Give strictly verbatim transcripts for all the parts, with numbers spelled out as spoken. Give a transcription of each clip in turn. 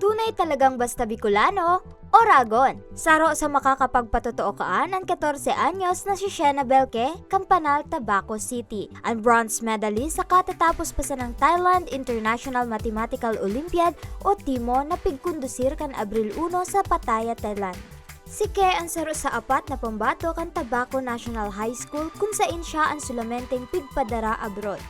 Tunay talagang basta Bicolano, Oragon! Saro sa makakapagpatotoo kaan an katorse anyos na si Shena Belke kan Panal, Tabaco City. An bronze medalist sa katatapos pa sanang Thailand International Mathematical Olympiad o TIMO na pigkondusir kan Abril uno sa Pattaya, Thailand. Si Ke an saro sa apat na pambato kan Tabaco National High School, kun sain siya an solamenteng pigpadara abroad.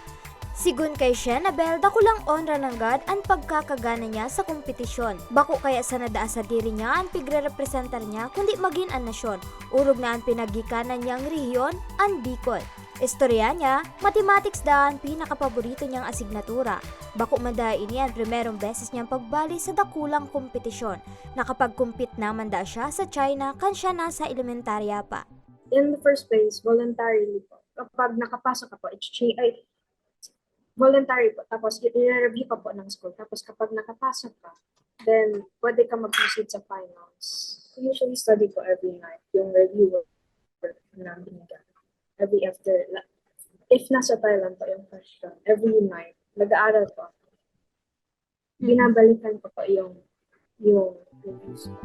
Sigon kay Shena Bel, dakulang onra nanggad an pagkakagana niya sa kompetisyon. Bako kaya sana daa sadiri niya an pigrerepresentar niya, kundi magin an nasyon, orog na an pinaggikanan niyang rehiyon, an Bicol. Istorya niya, mathematics daa an pinakapaborito niyang asignatura. Bako man daa ini an primerong beses niyang pagbali sa dakulang kompetisyon. Nakapag-compete naman daa siya sa China kan siya nasa elementarya pa. In the first place, voluntarily po. Kapag nakapasok ka po, exchange, ay, voluntary po. Tapos, i-review ka po ng school. Tapos, kapag nakapasok ka, then pwede ka mag-proceed sa finals. Usually, study ko every night. Yung review work na binigyan. Every after, la- if nasa Thailand po yung question, every night, nag-aaral po ako. Binabalikan ko po yung, yung reviews ko.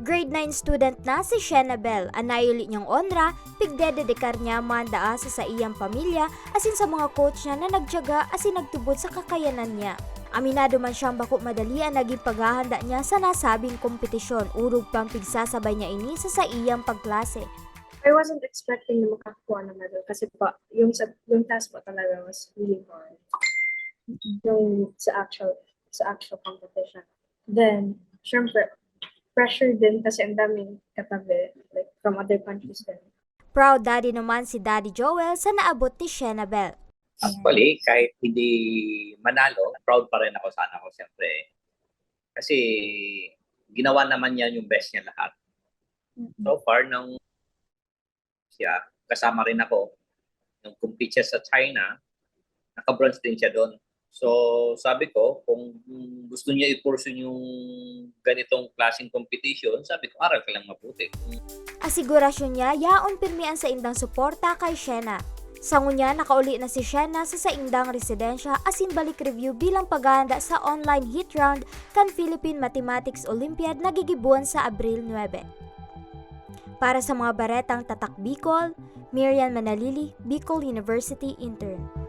Grade nine student na si Shena Bel. An naiuli niyang onra, pigdededikar niya man daa sa saiyang pamilya asin sa mga coach niya na nagtiyaga asin nagtubod sa kakayanan niya. Aminado man siyang bako madali an naging paghahanda niya sa nasabing kompetisyon, orog pang pigsasabay niya ini sa saiyang pagklase. I wasn't expecting na makakuha ng medal kasi po, yung sa yung task po talaga was really hard. Yung sa actual sa actual competition. Then, syempre, pressure din kasi ang daming katabi, like, from other countries din. Proud daddy naman si Daddy Joel sa naabot ni Shena Bel. Actually, kahit hindi manalo, proud pa rin ako sa anak ko, siyempre. Kasi ginawa naman niya yung best niya lahat. So far, nang siya, kasama rin ako, nung compete siya sa China, naka-bronze din siya doon. So, sabi ko, kung gusto niya i-pursue yung ganitong klaseng competition, sabi ko, aral ka lang mabuti. Asigurasyon niya, yaon pirmi an saindang suporta kay Shena. Sa ngunyan, nakauli na si Shena sa saindang residensya asin balik review bilang paghahanda sa online heat round kan Philippine Mathematics Olympiad na gigibohon sa Abril nuebe. Para sa mga baretang Tatak Bicol, Miriam Manalili, Bicol University Intern.